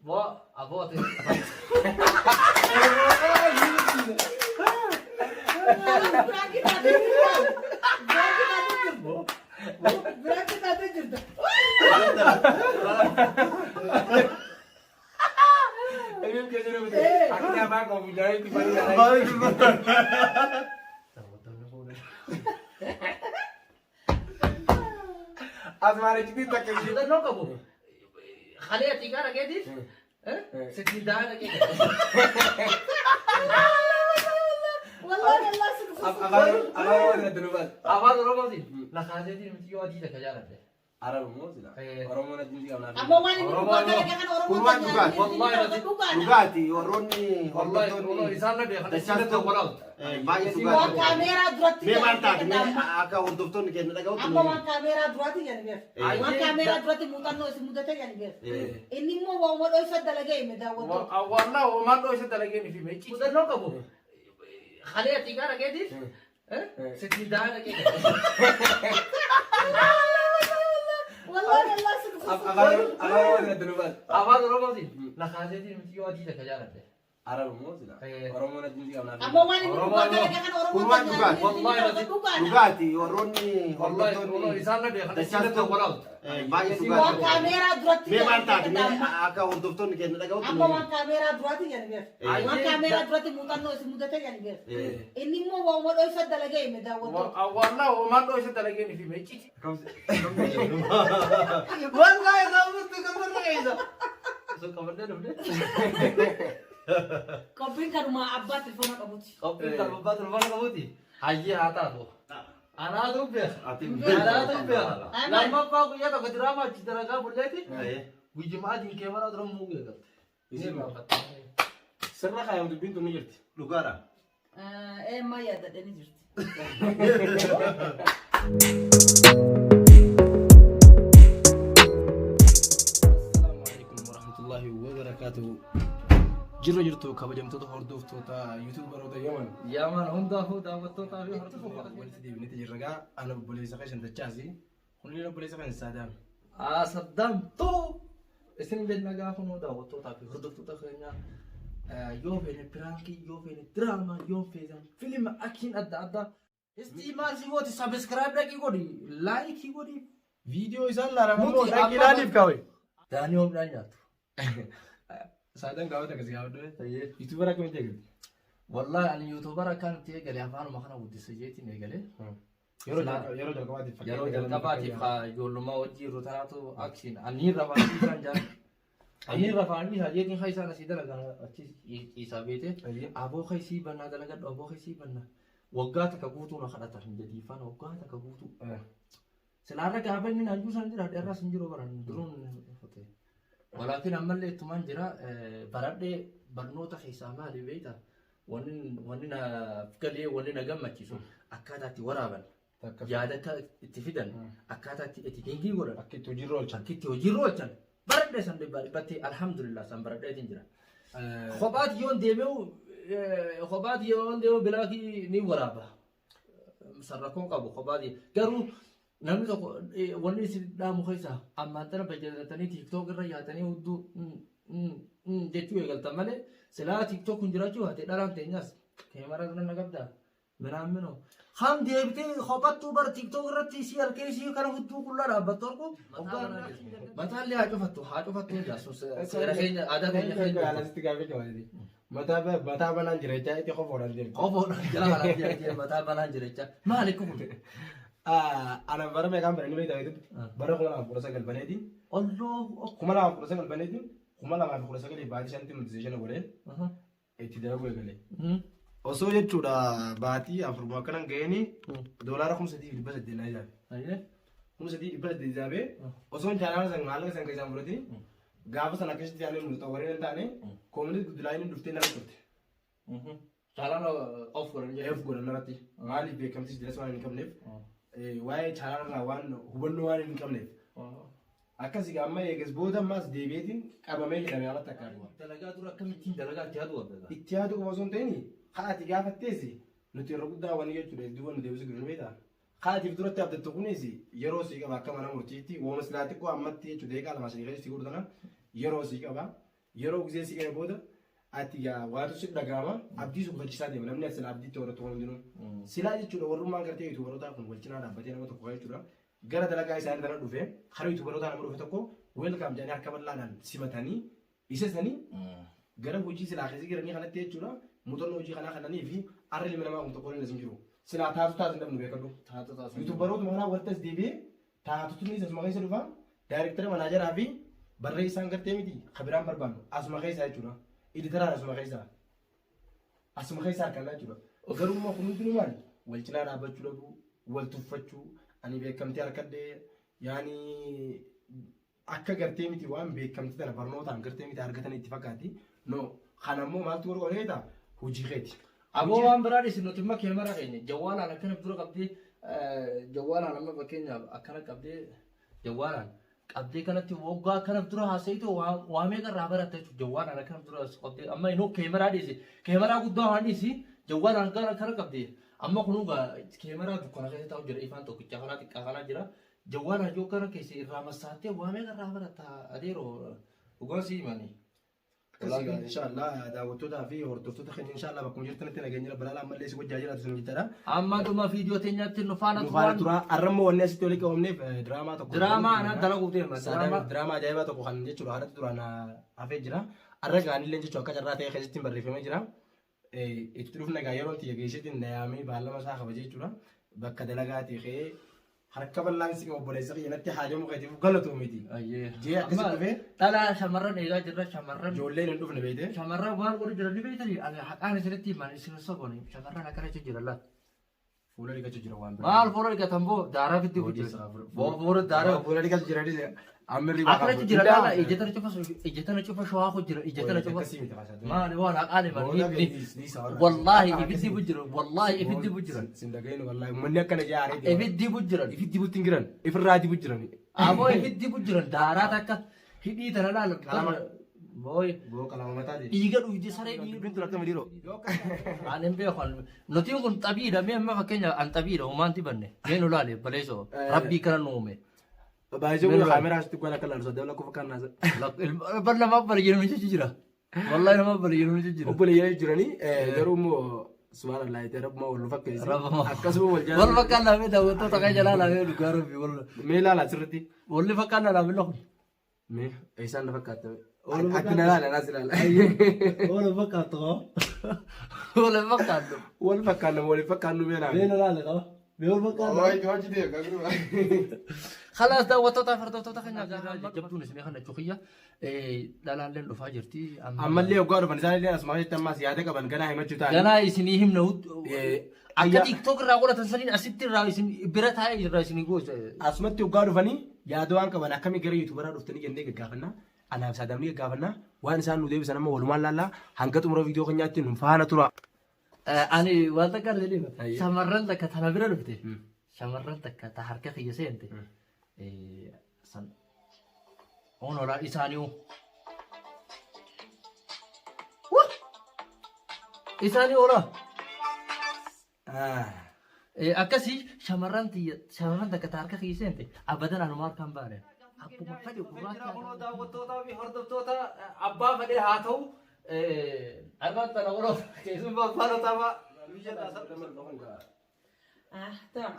Boo aboo ati. Biraanki taatee jirta. Biraanki taatee jirta. Biraanki taatee jirta. Ilmiin keessa nama ta'e. Akka afaan qabu jaayee itti Asmaan achitti takka ishee. Muuxannoo qabu. Halee ati gara keetiif sitti daa dhaqee. Wallahi wallahi si Afaan Oromoo irratti nu baas. Afaan Oromootiin lakaaseetiin miti yoo adii takka jaaladhe. Arab immoo sila. Oromoon addunyaa qabnaa. Ammoo waan inni dhugaa dalage kana Oromoon Kun waan dhugaati. Dhugaadha. Dhugaati warroonni Wallahi hordoftoonni isaan na beekan Dachaas isaan walaal. baay'ee Waan dhugaati. kaameeraa duratti Mee maal taate mee jedhan. akka hordoftoonni keenya dhaga'utti Amma waan kaameeraa duraati jedhan beek. Waan kaameeraa duratti muuxannoo isin mudate jedhan beek. Inni immoo waan dhoysa dalagee hime daawwattoota. Wallah homaan dhoo isa dalagee ni fime. Muuxannoo qabu. Halee ati gara keetiif sitti daa dhaqee. Wallahi wallahi si Afaan Oromoo irratti nu baas. Afaan Oromootiin lakaaseetiin miti yoo adii takka jaaladhe. Arab immoo sila. Oromoon addunyaa qabnaa. Ammoo waan inni dhugaa dalage kana Kun Oromoon waan dhugaati. Dhugaadha. Dhugaati warroonni Wallahi hordoftoonni isaan na beekan Dachaas isaan walaal. baay'ee Waan dhugaati. kaameeraa duratti Mee maal taate mee jedhan. akka hordoftoonni keenya dhaga'utti Amma waan kaameeraa duraati jedhan beek. Waan kaameeraa duratti muuxannoo isin mudate jedhan beek. Inni immoo waan dhoysa dalagee hime daawwattoota. Wallah homaan dhoo isa dalagee ni fime. Wallahi irraa murtuu gamarra keessa. Osoo qabannee dhufne. Qophiin kanuma abbaa telefoona qabuti. Qophiin kan abbaa telefoona qabuuti. Hayyee haa taatu. Anaatu beeka. Anaatu beeka. Lammaffaa guyyaa tokko diraamaa achi dalagaa bulleeti. Guyyuma adiin kee maraa dura muugee galte. Sirna kaayam dubbiin tun ni jirti. Dhugaadha. Ee maa yaadadhe ni jirti. Assalaamu alaikum warahmatullahi wabarakaatuhu. Jirra jirtu kabajamtoota hordoftoota yuutuubaroota Yaman. Yaman hundaafuu daawwattootaa fi hordoftoota. Walitti deebineeti jirra gaa ana obboleessa keessan Dachaasi. Kunillee obboleessa keessan Saadaam. Saddam tuu isin jenna gaafa nuu daawwattootaa fi hordoftoota keenya yoo feene piraankii yoo feene diraamaa yoo feetan filima action adda addaa. Istii maal si gooti subscribe dhaqii godhi laayikii godhi. Viidiyoo isaan laalamu Nuti immoo dhaqi amma- ilaaliif kaawwe. Daanii hoo midhaan nyaattu. Saadaan gaafata akkasii gaafadhu. Yuutuubara akkamitti eegalte? Wallahi ani yuutuubara akkaan itti eegale afaanuma kana guddisa jeetiin eegale. Yeroo jalqabaatiif Yeroo jalqabaatiif haa ijoollummaa wajjin yeroo tanaatu action ani irra afaan isaan jaalladha. Ani irra afaan isaa jeetiin haa isaan asii dalagan achi ciisaa beete. Aboo keessii bannaa dalagadhu aboo keessii bannaa. Waggaa takka guutuu na kadhatan jadiifaan waggaa takka guutuu. Silaarra gaafa inni naanjuu san jira dheerras hin jiru baran duruun fute. Walaakin ammallee ittumaan jira baradhee barnoota keessaa maali beektaa? Wanni na galee wanni na gammachiisu akkaataa itti waraaban yaada akka itti fidan akkaataa itti editingii godhan Akka itti hojiirra oolchan. akka itti hojiirra oolchan baradhee san dhibbaa dhibbatti alhamdulillah san baradheetiin jira. Kophaati yoon deemee kophaati yoon deemu bilaakii ni waraaba. San rakkoon qabu kophaati garuu namni tokko wanni isin dhaamu keessaa ammaan tana bajalatanii tiiktook irra yaatanii hudduu jechuu eegaltan malee silaa tiiktook kun jiraachuu baate dhalaan teenyas keemara dura na qabdaa minaan minoo. Ham deebitee kophattuu bara tiiktook irratti isii harkee isii kana hudduu qullaa dhaabbattu argu mataallee haa cufattu haa cufattu jaasu seera keenya aadaa keenya keenya. Asitti gaaffii qabaate. Mataa banaan jira jechaa itti qofoodhaan deemte. Qofoodhaan jala kanatti argee mataa banaan jira jecha maali kun? Ana bara meeqaan bananii beektaa beektu? Bara 2019 baneeti. Olloo. 2019 baneeti. 2019 baatii shanitti monetization godhee itti dalaguu eegale. Osoo jechuudha baatii afuruma akkanan ga'eeni doolaara 3,800 naa ijaabe. 3,800 ijaabee osoo hin chaanaala san maallaqa san keessaan fudhatee gaafa sana akkasitti yaanee mul'atu warreen hin taane koominit guddilaayin dhuftee narra turte. Chaanaala of godhan jedhu. Of godhan irratti maaliif beekamtis jiras waan hin qabneef waa'ee chaanaala irraa waan hubannoo waan hin qabneef. Akkasii amma eegas booda ammaas deebi'eetiin qabamee hidhamee alatti akka argamu. Dalagaa dura akkamittiin dalagaa itti yaadu qabda? Itti yaadu qofa osoo hin ta'in haati gaafattees nuti irra guddaa wanni jechuudha duuba nu deebisu jiru beektaa. Haatiif duratti abdattu kunis yeroo sii qaba akka mana murtiitti wooma silaa xiqqoo ammatti jechuudha eegaa lama sadii keessa si godhu tana yeroo sii qaba. Yeroo gisee si ga'e booda ati gaa waatu si dhaga'ama abdii si kutachiisaa deema namni as abdiitti horatu kun hundinuu. Silaa jechuudha warrummaan gartee yuutuubarootaa kun wal cinaa dhaabbatee nama tokko jechuudha. Gara dalagaa isaanii tana dhufe karaa yuutuubarootaa nama dhufe tokko welcome jedhanii harka bal'aadhaan simatanii isa sanii gara hojii silaa keessa jiranii kanatti jechuudha muuxannoo hojii kanaa kananii fi arra ilmi namaa kun tokko illee hin jiru. Silaa taatu taatu hin dhabnu beekadhu. Taatu taatu. Yuutuubarootuma kanaa walitti as deebi'ee taatotni asuma keessa dhufa daayirektara manaajaraa fi barreessaan gartee miti kabiraan barbaannu asuma keessa jechuudha. Editaraan asuma keessa. Asuma keessa harkannaa jechuudha. Garuu immoo kun hundinuu maali? Wal cinaa dhaabbachuu dhabuu, wal tuffachuu, ani beekamtii harkadhee yaani akka gartee miti waan beekamtii tana barnootaan gartee miti argatan itti fakkaatti. No, kana immoo maaltu godhu qabneeta? Hojii keeti. Aboo waan biraa dhiisi nuti immoo keemera keenya jawwaalaan akkana dura qabdee jawwaalaan amma fakkeenyaaf akkana qabdee jawwaalaan qabdee kanatti waggaa akkana dura haasa'itu waa meeqa irraa baratta jechuudha jawwaalaan akkana dura qabdee amma inuu keemeraa dhiisi keemeraa guddaa waan dhiisi jawwaalaan akkana qabdee amma kunuun keemeraa dukkana keessa taa'u jira ifaan tokkicha kanaa xiqqaa kanaa jira jawwaalaan yoo kana keessa irraa massaattee waa meeqa irraa baratta adeeroo dhugaa sii himanii. Akkasii inshallah daawwattootaa fi hordoftoota keenya inshallah bakkuma jirtanitti nageenya balaa ammallee si wajjaa jiraatu sun jechaadha. Amma dhuma viidiyoo teenyaatti nu faana Nu faana tura. Arrammoo wanni asitti walii qabamneef diraamaa tokko. Diraamaa anaan dalaguu deema. Diraamaa diraamaa ajaa'ibaa tokko kan jechuudha haadhatti duraan hafee jira. Arra gaanillee jechuudha akka carraa ta'e keessatti barreeffamee jira. Itti dhufna egaa yeroo itti geesseetiin na yaamee baallama isaa kabaje jechuudha. Bakka dalagaatii ka'ee harka bal'aan si obboleessa kiyya natti haajamu keetiif galatoomiti. Jee akkasi dhufee Dhalaa shamarran eegaa jirra shamarran. ijoolleen hin dhufne beekte. Shamarran waan godhu jiran ni beektanii ani haqaan isinitti himan isin sobooni shamarran akkana jechuun jira laata. Fuula dhiqachuu jira waan biraa. Maal fuula dhiqatan boo daaraa fitti Hojii jira. isaa fuula- Fuula daaraa. Fuula dhiqachuu jira Amirri Akkana jechuun jira laala ija tana cufa ija tana cufa shawaa koo jira ija tana cufa. Akkasii miti haasaa. Maali waan haqaan himan. Booda dhiisa warra. Wallaahi ibiddi bujjira wallaahi ibiddi bujjira. Sin dhaga'in wallaahi uummanni akkana jaaree deema. Ibiddi bujjiran. Ifiddi butti hin jiran. Ifirraa dibu jiran. Aboo ibiddi bujjiran daaraa takka hidhii tana laala. Qalama. Booy Boo qalama mataa deema. dhiiga dhuydi saree dhiiga. Dubbiin tun akkami dhiiroo? Ani hin beeku nuti kun xabiidha mee amma fakkeenya an xabiidha homaan dibanne mee nu laale baleesoo rabbii kana nu uume. Baay'ee kun kaameraa asitti gola akka laalu saddeet lakkoofsa kan naasa. Bar namaaf bareedu ni jira. Wallahi namaaf bareedu ni jira. Obboleeyyan jiranii garuu immoo subhaanallah itti rabbuma wal nu fakkeessi. Akkasuma wal Wal jaalatu. fakkaan laafee daawwattoota kan jalaa laafee dhugaa rabbi wal Mee ilaala asirratti. walli fakkaan laafee lafa. Mee eessaan na fakkaatta? Wal Ati na ilaala naas ilaala. Wal fakkaattu qaba. Wal fakkaattu. Wal fakkaanna wal fakkaannu mee Mee laala. na laale qaba. Mee wal fakkaattu. Hojii deema garuu. Khalaas daawwattoota fi hordoftoota keenya jabduun isin kana cuqiyya dhalaalleen dhufaa jirti. Ammallee hoggaa dhufan isaanillee asuma keessatti ammas yaada qaban ganaa himachuu ta'an. Ganaa isinii himna akka TikTok irraa godhatan saniin asitti irraa isin bira taa'ee irraa isinii goosa. Asumatti hoggaa dhufanii yaada waan qaban akkamii gara yuutuubaraa dhuftanii jennee gaggaafannaa. Anaaf saadamni gaggaafannaa waan isaan nu deebisan amma walumaan laallaa hanga xumura viidiyoo keenyaatti nu faana tura. Ani waan takka arginu Ayyee. shamarran takka tana bira dhufte shamarran takka ta harka kiyya seente san onola isaanii isaanii oolaa. Akkasii shamarran tiyya shamarran takka ta harka kiyya seente abadan anuma harkaan baane. Akkuma fedhe gurraacha. Daawwattootaa fi hordoftoota abbaa fedhee haa ta'u armaan tana oloof keessumaa faana taphaa. Tamam.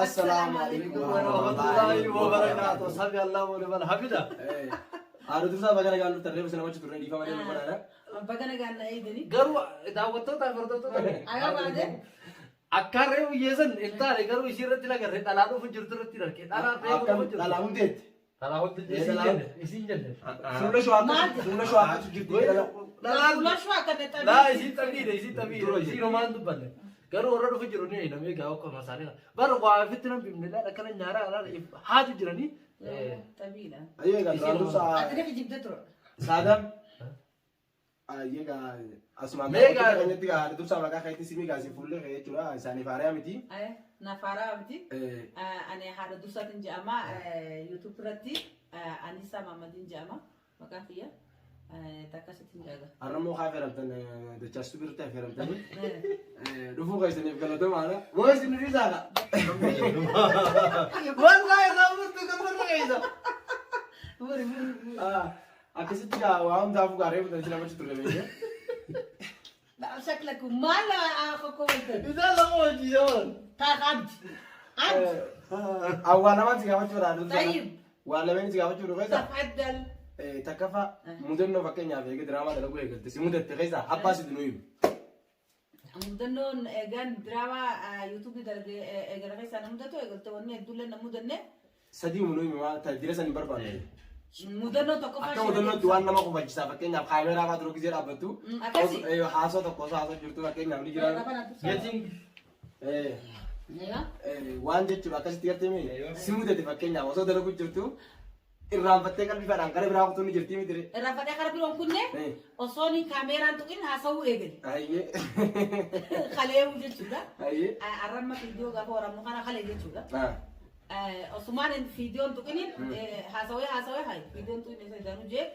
Assalaamu alaikum warahmatullahi wabarakatuh. Sabi Allah wa liman hamida. Haadha dursaa baga nagaan dhuftan reefu sana wajji turre dhiifama deemu godhaadha. Baga nagaan na eegdani. Garuu daawwattootaa fi hordoftoota Agaa baate. akka reefu yeesan hin taane garuu ishii irratti nagarre dhalaa dhufu jirtu irratti arge. Dhalaa reefu dhufu jirtu. Dhalaa hundeetti. Dhalaa hundi isiin jenne isiin jenne. Fuula shawaa akkatu jirti. Dhalaan Fuula shawaa akka xaxxabe. laa isiin xabiidha isiin xabiidha isiin homaan dubbanne. Garuu warra dhufu jiru ni namee gaa akka masaanii. Bara waa ofitti nan bifne dhala akkana nyaaraa dhala haatu jiranii. Xabiidha. Ayyee egaa duraan dursaa Ati na kijibde ture. Saadam. Ayyee egaa asumaan Mee egaa- keenyatti egaa haadha dursaa maqaa keetti simii gaasii fuullee kee jechuudha isaaniif haariyaa miti. Nafaaraa miti. Ani haadha dursaatiin jedhama. YouTube irratti Anisaa Maamadiin jedhama. Maqaa kiyya. Takkasittiin jedhama. Har'ammoo kaa feeramtan dachaastuu birratti affeeramtanii dhufuu keessaniif galatoomaadha. Moo isin nu dhiisaadha? Wallahi irraa murtuu kan barra keessa. Muri muri muri. Akkasitti gaa waa hundaafuu gaaree fudhanii nama turre beekee. شكلك maal kokkooltan. Isaan lama hojii waan. Taa abdi. Abdi. Waa lamaan si gaafachuu barbaadu. طيب. Waa lameen si gaafachuu dhufe keessa تفضل. Takkaffaa mudannoo fakkeenyaaf eegee diraamaa dalaguu eegalte si mudatte keessa abbaa si dunuu himu. Mudannoon eegaan diraamaa yuutuubii dalagee eegala keessaa na mudatu eegalte wanni hedduullee na mudanne. Sadii nuu himi waan dira san hin barbaanne. Mudannoo tokkoffaa. Akka mudannootti waan nama kofalchisaa fakkeenyaaf kaameeraa fa'aa dura gisee dhaabbattu. Akkasi. Haasoo tokko osoo haasoo jirtu fakkeenyaaf ni jira. Geetiin Waan jechuudha akkasitti gartee mee si mudate fakkeenyaaf osoo dalaguu jirtu irraanfattee qalbii fadhaan gara biraa kutuun ni jirti miti. Irraanfadhee kara biroon kunne osoo ni kaameeraan tuqin haasawuu eegale. Ayyee. Kaleewu jechuudha. Ayyee. Arramma viidiyoo gaafa waraabnu kana kalee jechuudha. Osumaan viidiyoon tuqiniin haasawee haasawee hayi viidiyoon tuqin isa idaanuu jee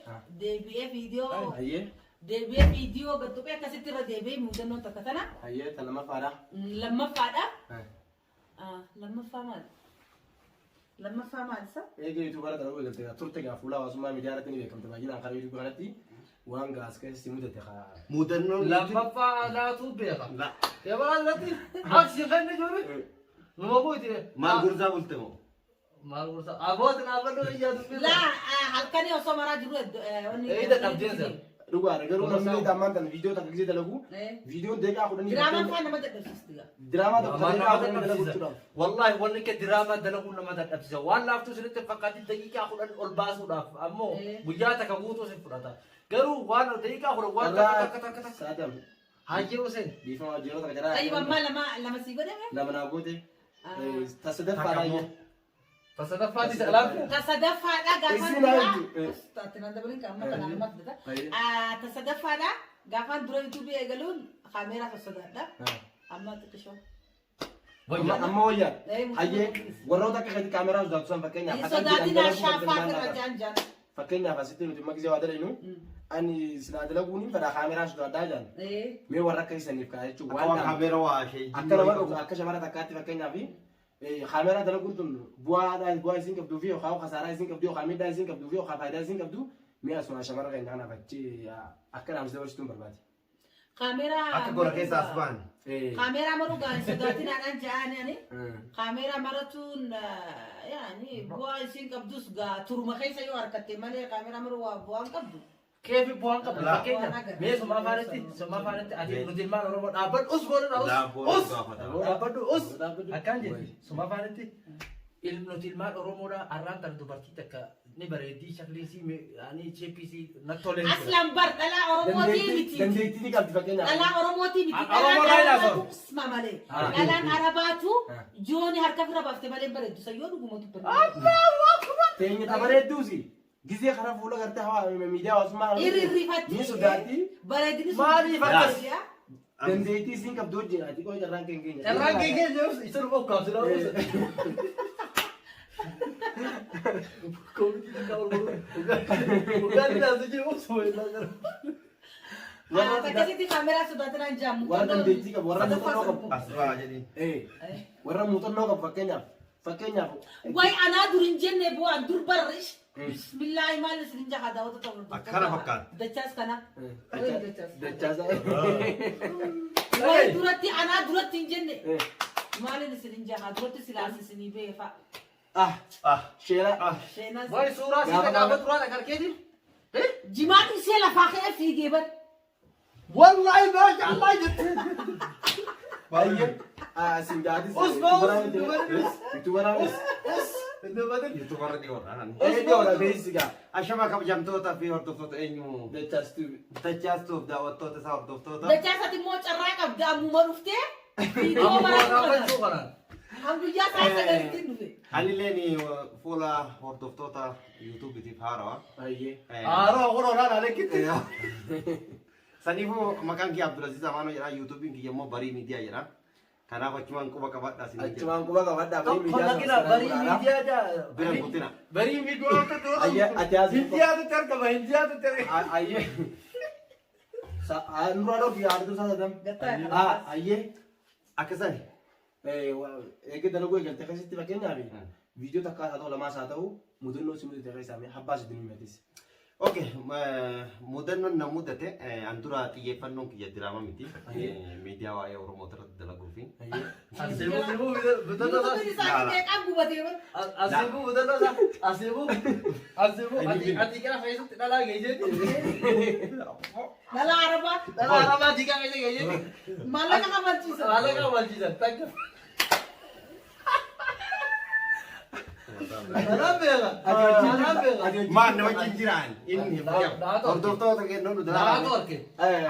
deebi'ee viidiyoo Ayyee. deebi'ee viidiyoo gad tuqee akkasitti irra deebi'ee mudannoon takka tana. Ayyee ta lammaffaadha. Lammaffaadha. Lammaffaa maali? Lammaffaa maali isa? Eegee yuutuubaara dalaguu eegalte turte gaa fuula hawaasummaa miidiyaa irratti ni beekamte baay'inaan karaa yuutuubii kanatti waan gaas keessa si mudate haa. Mudannoon lammaffaa laatu beeka. La. Yabaa irratti aksi kenni jiru. Numa buuti. Maal gursaa bulte moo? Maal gursa? Abooti dhaabbadhu iyyaa dubbii. Laa, halkanii osoo maraa jiru wanni. Eeyida dhabdeen sana. Dhugaadha garuu namni ammaan tana viidiyoo takka gisee dalagu viidiyoon deeqaa 10 Diraamaan faan nama dadhabsiisti gaa. Diraamaa tokko Nama deeqaa 10 dalagu dadhabsiisa. jechuudha. Wallahi wanni akka diraamaa dalaguu nama dadhabsiisa. Waan laaftuu isinitti fakkaatti daqiiqaa 10 ol baasuudhaaf ammoo guyyaa takka guutuu isin fudhata. Garuu waan daqiiqaa 10 waan takka takka takka takka. Saadam Hayyee Hussein. dhiifama yeroo takka jaraa. طيب ammaa lama lama sii godhame. Lama naa goote. Ta sadaffaadha. Tasadaffaati isa laafte. Ta sadaffaadha gaafaan Isin dura. haa Taattinaan dabalin kan amma kanaan amma fidata. Ta sadaffaadha gaafaan dura yuutuubii eegaluun kaameeraa sossodaadha. Amma xiqqishoo. Amma amma wayyaa. Hayyee warroota akka keetti kaameraa sodaatu san fakkeenyaaf. Hin sodaatinaa shaafaa irra jaan jaan. Fakkeenyaaf asitti nuti amma gisee waa dalagnu ani silaa dalaguun hin fedha kaameraa sodaadhaa jaan. Mee warra akka isaniif kaa jechuun Akka waan kaameera waa ishee. Akka nama dhugu akka shamara takkaatti fakkeenyaaf kaameraa dalaguun tun bu'aa bu'aa isiin qabduu fi yookaan kasaaraa isiin qabdu yookaan miidhaa isiin qabduu fi yookaan faayidaa isiin qabdu mee asuma shamara keenya kanaaf achi akka dhaamsa dabarsituun barbaade. Kaameeraa. Akka gola keessa as ba'an. Kaameeraa maruu gaa hin sodaatinaadhaan ja'anii ani. Kaameeraa maratuun yaani bu'aa isiin qabdus gaa turuma keessa yoo harkatte malee kaameeraa maruu waa bu'aan qabdu. Keefi bu'aan qabdu Laa. fakkeenya mee suma afaanitti ati nuti ilmaan Oromoo dhaabbadhu us boona us Laabboo us gaafata. dhaabbadhu us akkaan jetti suma afaanitti nuti ilmaan Oromoodha arraan tana dubartii takka ni bareeddii shakliisii ani cheeppiisii natti tolee jira. Aslan bar dhalaa Oromootii miti. Dandeettii ni qabdi fakkeenyaaf. Dhalaa Oromootii miti. Oromoo Dhalaan laa ilaalu. Arabaatu usma malee. Dhalaan Arabaatu jooni harka fira baaftee malee hin bareeddu. Sayyoo dhuguma dubbanna. Teenya ta bareedduusi. Gisee karaa fuula gartee hawaa miidiyaa hawaasummaa Irrirrifatti. ni sodaatti. Bareedini sun. Maaliif akkas? Dandeettii isiin qabdu wajjin ati qofa carraan keenya keenya. Carraan kee keessa isa dhufa ukkaamsi laa us. Koomitii takka ol godhu. Dhugaan ilaaltu jiru osoo hin gara. Akkasitti kaameraa sodaatinaan jaamu. Warra dandeettii qabu warra muuxannoo qabu. As ba'a jedhii. Warra muuxannoo qabu fakkeenyaaf fakkeenyaaf. Way anaa dur hin jenne bu'aan dur barrish. Bismillaahi maal isin jaha daawwata ta'u. Akkana fakkaata. Dachaas kana. Way dachaas. Dachaasa. Way duratti anaa duratti hin jenne. Maalin isin jaha duratti silaas isinii beefa. Ah sheera. Sheenaas. Wayi suuraa siita gaafa turaa dhagarkeetiin. Jimaan ishee lafaa ka'ee fiigee bar. Wallahi maasha Allah jette. Baay'ee. Isin jaatis. Us us. Yuutuubaraanis. Yuutuubarra dhiyoodha. Eeyyoo beeksigaa. Ashama kabajamtoota fi hordoftoota eenyu Dachaastu. dachaastuuf daawwattoota isaa hordoftoota. Dachaas ati immoo carraa qabda ammuma dhuftee. Fiigoo maraa Raafachuu kanaan. Hanguyyaa isaa sagalittiin dhufe. Anilleen fuula hordoftoota yuutuubiitiif haarawa. Baay'ee. Haaroo kunoo naan alekitti. Saniifuu maqaan kiyya Abdulaziz Amaanoo jedha. Yuutuubiin kiyya immoo Barii Miidiyaa jedha. Kanaaf achumaan quba qabadhaa isin jedha. Achumaan quba qabadhaa barii Tokko miidiyaa laqina barii miidiyaa jaa. Bira guutina. Barii miidiyaa. Ayyee ati as. Hindiyaatu argama hindiyaatu argama. Ayyee. Nurraa dhoofi yaadatu isaa sadam. Ayyee. Akkasani. Eegee dalaguu eegalte keessatti fakkeenyaaf viidiyoo takkaas haa ta'u lamaas haa ta'u mudannoo si mudate keessaa mee habbaa si dinuu meetis. Okay, mudannoon na mudate an dura xiyyeeffannoon kiyya diraama miti. Miidiyaa waa'ee Oromoo irratti dalaguu fi. Asibuu sibuu mudannoo isaa. Yuutuubiin isaa meeqaan gubatee bara. Asibuu mudannoo isaa. Asibuu asibuu ati ati gara keessatti dhalaa geesseeti. Dhala Arabaa. Dhalaa arabaa diigaa keessa geesseeti. Maallaqa kaffalchiisa. Maallaqa walchiisan takka. Kanaan beeka. Kanaan beeka. Maal na wajjin jiraan inni hordoftoota kennuun nu Naatu dalagame. arge.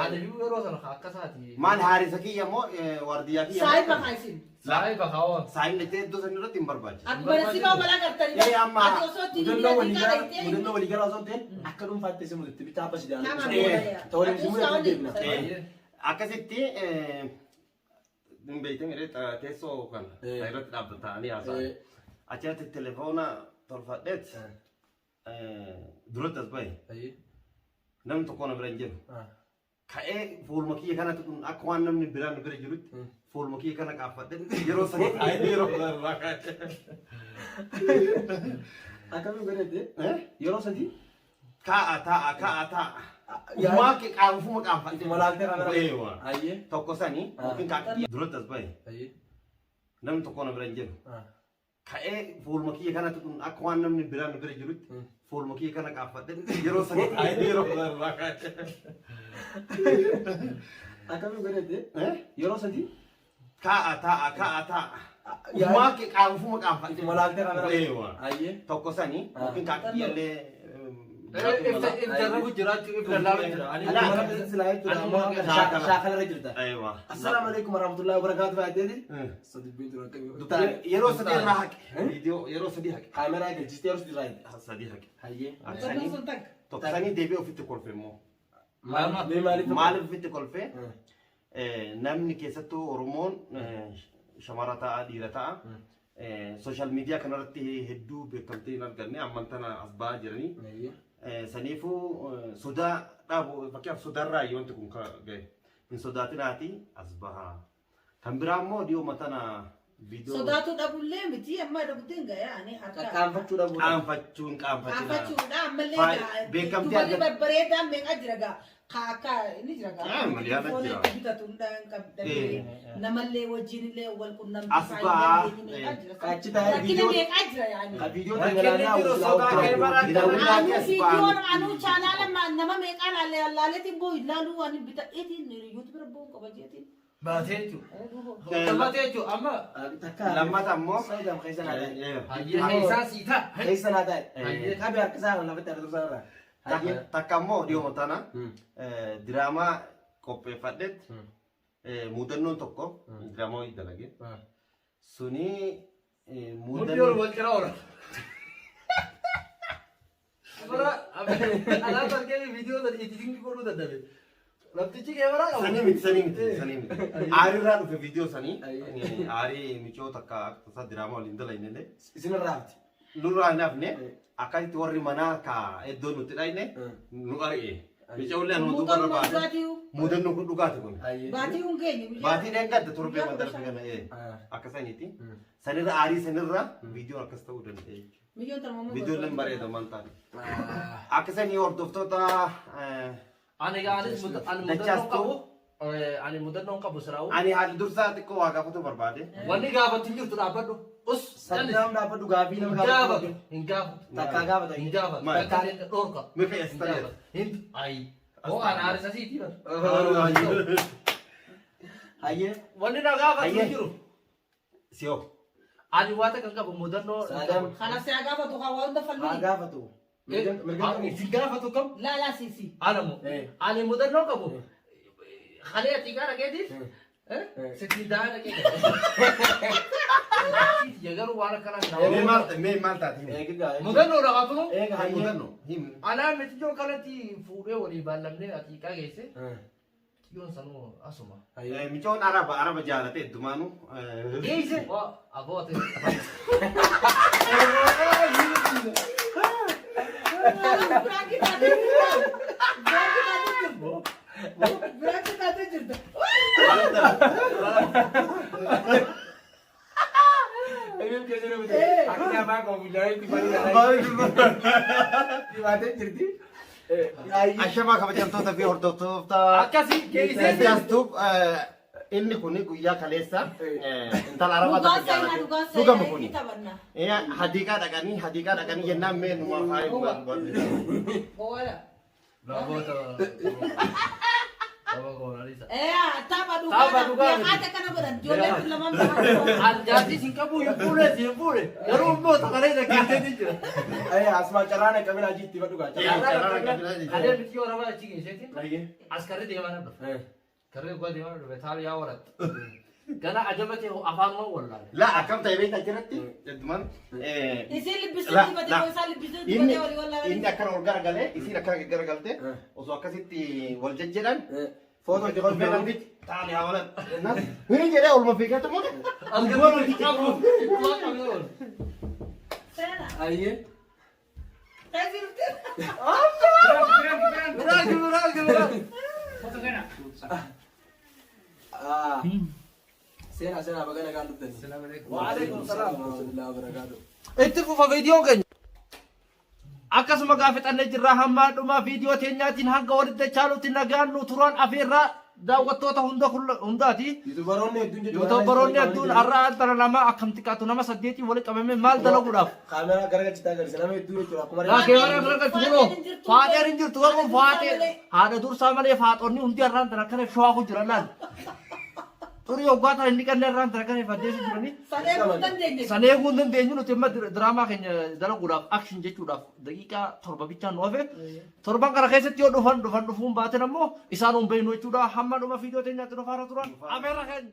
Ani fi yeroo sana akkasaati. Maal haarisa kiyya moo waardiyyaa kiyya? Saayiba kaasin. Saayiba kaawwan. Saayibni jettee iddoo san irratti hin barbaachisu. Akkuma sibaa balaa gartanii. Ee, amma Ati osoo itti Mudannoo hin waliigalaa dhiigaa mudannoo waliigalaa osoo hin ta'in akka dhuunfaatti si mudatti bitaa abbas Nama jaalatu. booda. Ta'uu si mudatti deebina. Akkasitti hin beektan irree teessoo kana irratti dhaabbatanii haasa'an. Achirratti telefoona tolfadheet duratti as bahe namni tokko na bira hin jiru. Ka'ee fuuluma kiyya kanatti kun akka waan namni biraa na bira jirutti fuuluma kiyya kana qaafadhe yeroo sadi taa'ee yeroo irraa ka'e. Akkamiin godhate? Yeroo sadii? Kaa'a taa'a kaa'a taa'a. Ufumaa qaamufuma qaanfadhe. Walaaltee kana. Eewa. Ayyee. Tokko sanii yookiin kaakii duratti as bahe namni tokko na bira hin jiru. Ka'ee fuuluma kiyya kanatti kun akka waan namni biraa na bira jirutti fuuluma kiyya kana qaanfadhe yeroo sadi taa'ee yeroo irraa ka'e. Akkamiin godhate? Yeroo sadii? Kaa'a taa'a kaa'a taa'a. Ufumaa qaamufuma qaanfadhe. Walaaltee kana. Eewa. Ayyee. Tokko sanii yookiin kaakii illee. Iftarrabu jiraachuu if lallaabu jira. Ani Shaakala jirta. Eewa. Assalaamu alaikum warahmatullahi wabarakatuh faateeti. Yeroo sadii irraa haqe. Viidiyoo yeroo sadii haqe. Kaameraa galchistee yeroo sadii irraa Sadii haqe. Hayyee. Mudannoo sun takka. Tokko sanii deebi'ee ofitti kolfe immoo. Mee maaliif? Maaliif ofitti kolfe? Namni keessattuu Oromoon shamara ta'a dhiira ta'a. Sooshaal miidiyaa kanarratti hedduu beekamtii hin arganne amman tana as ba'aa jiranii. Saniifuu sodaa dhaabu fakkeenyaaf sodaarraa wanti kun ga'e. Hin sodaatinaati as bahaa. Kan biraa immoo dhiyooma tana viidiyoo Sodaatu dhabullee miti amma dhabdeen ga'ee ani harka. Qaanfachuu dhabuu. qaanfachuun qaanfatina. Qaanfachuudha ammallee Beekamtii dubarri argat- babbareedaan meeqa jira gaa akka inni jira gaa. Ah, miliyaana jira. Bitatu hin qabdanii namallee wajjin illee wal qunnamtii As ba'aa. Achi taa'ee Rakkina viidiyoo meeqa jira yaani. viidiyoo Rakkinni jiru sodaa kee bara Anuu viidiyoon anuu chaanaala nama meeqaa laaleetiin boo ilaaluu ani bitadheetiin yuutuubi bira bu'uun qaba jeetiin. Baatee jechuudha. Baatee jechuudha amma Lammata immoo. Saudam keessa naa ta'e. hayyee keessaa sii ta'a. Keessa naa ta'e. Hayyee. Qabi harka isaa kan lafatti argatu isaa irraa. Hayyee. Takka immoo dhiyooma tana diraamaa qopheeffadhetti mudannoon tokko diraamaa wayii dalage. Suni Mudhii ol mudannoo wal cina oola. Bara alaabaa argee viidiyoo sana editing godhuu dadhabe. Namtichi kee bara qabu. Sanii miti sanii miti sanii miti. Aarirraa dhufe viidiyoo sanii aarii micoo takka akka tasaa diraamaa waliin dalagne illee Isin irraa hafti. nurraa hin hafne akkasitti warri manaa ka iddoo nutti dhayne nu ari'e. Micoollee anuma duuba irra Muuxannoo baate. dhugaatii Mudannoon kun dhugaati kun. Hayyee. baatii hun geenye guyyaa. Baatii dheengadda torbee ma darbe kana akkasaniiti. Sanirra aarii sanirra viidiyoon akkas ta'uu danda'e jechuudha. Miyyoon tarmamuu Viidiyoon illee bareeda waan taane. Akkasanii hordoftoota Ani anis ani mudannoon qabu. Ani mudannoon qabu siraa'u. ani haala dursaa xiqqoo waa gaafatu barbaade. Wanni gaafatu hin jirtu dhaabbadhu. Us Saddaam dhaabbadhu gaafii nama hin gaafatu. gaafatu. Hin gaafatu. Takkaa gaafata. Hin gaafatu. Maal? Takka illee dhorka. Mika Hin eessa gaafatu. Hin ayi. Hoo ana aarisa siitii bara. Hayyee. Wanni na gaafatu hin Hayyee. jiru. Siyoo. Ani waa takka qabu mudannoo. Saadam. Kana si gaafatu haa waan hunda Haa falmii. gaafatu. Mirga qabu. Si gaafatu kam? Laa laa si si. Ana moo. Ani mudannoo qabu. Halee ati gara keetiif. Sitti daa dhaqee. Garuu waan akkanaa. Mee maal taate himi? Eega. Mudannoo dhaqatu. Eega hayyee. Mudannoo himi. Anaa miti ijoo kanatti fuudhee walii baallamnee atiiqaa geesse. Xiyyoon sanuu asuma. Hayyee. Micoon araba araba jaalate heddumaanu. Geesse. Aboote. Biraakii taatee jirta. Biraakii taatee jirta. Biraakii taatee jirta. Eegeen keessa nama ta'e. Akka afaan qabu bullaa'ee itti baay'ee. Dhibaatee jirti. Ashamaa kabajamtoota fi hordoftoota Akkasii geessee. Jastuuf inni kun guyyaa kaleessa intala arabaa Dhugaa takka seenaa jaalate. dhugaa Dhugama seenaa kuni. inni taphanna. Hadiiqaa dhaqanii hadiiqaa dhaqanii jennaan mee numaa faaya dhugaa dhugaa. Gowwaadha. Baboota. Baba goonalisa. Tapha Tapha dhugaa dhugaa. beekaata kana godhan ijoolleen kun lamaan tapha. An jaartii sin qabu hin fuune si hin fuune. Garuu immoo sagalee dhaggeessee jira. Asuma carraan qabina aji itti badhu gaa. Kalee miti yoo nama achi geesseetiin askarri deemaa na dhufe. Karri dhugaa deemaa na dhufe taal yaa waratta. Gana ajaba ta'e afaan waan wallaale. La akkam ta'e beektaa achirratti jedhumaan Isiin libbisuu La, dibate la. isaan libbisuu inni dibatee walii wallaalee. inni akkana ol garagalee isiin akkana garagalte osoo akkasitti wal jejjedhan Footoo itti dhufee kolfee. namtichi taali haa walan jennaan hini jedhee olma fiigatu muka. Askarri itti qabu. Waan qabee oolu. Seenaa. Ayyee. Teessifte. Biraaki biraaki biraaki. Seenaa seenaa baga nagaan dhuftanii. Waalaikum salaam. Warahmatullahi wabarakatuh. Itti fufa viidiyoon keenya. Akkasuma gaafexannee jirra hamma dhuma viidiyoo teenyaatiin hanga walitti dachaalutti nagaan nu turan afeerraa daawwattoota hunda hundaati. Yuutuubaroonni hedduun jechuudha. Yuutuubaroonni hedduun har'a antara lama akkam xiqqaatu nama saddeetiin walitti qabame maal dalaguudhaaf. Kaameraa garagalchitaa agarsiisa nama hedduu jechuudha. Akkuma Laa keewwan bira galchu kunoo faaxeen hin jirtu garuu faaxee haadha dursaa malee faaxonni hundi har'aan tana akkana shawaa kun jiran laal. Xurii hoggaa tana inni qannee har'aan tana akkana ifaddeessu jiranii. Sadee kun dandeenye. San eeguu hin dandeenyu nuti amma diraamaa keenya dalaguudhaaf action jechuudhaaf daqiiqaa 7 bichaan nu hafe. Torban kana keessatti yoo dhufan dhufan dhufuun baaten ammoo isaan hin beeknu jechuudha. Hamma dhuma viidiyoo teenyaatti nu faana turan. Afeerra keenya.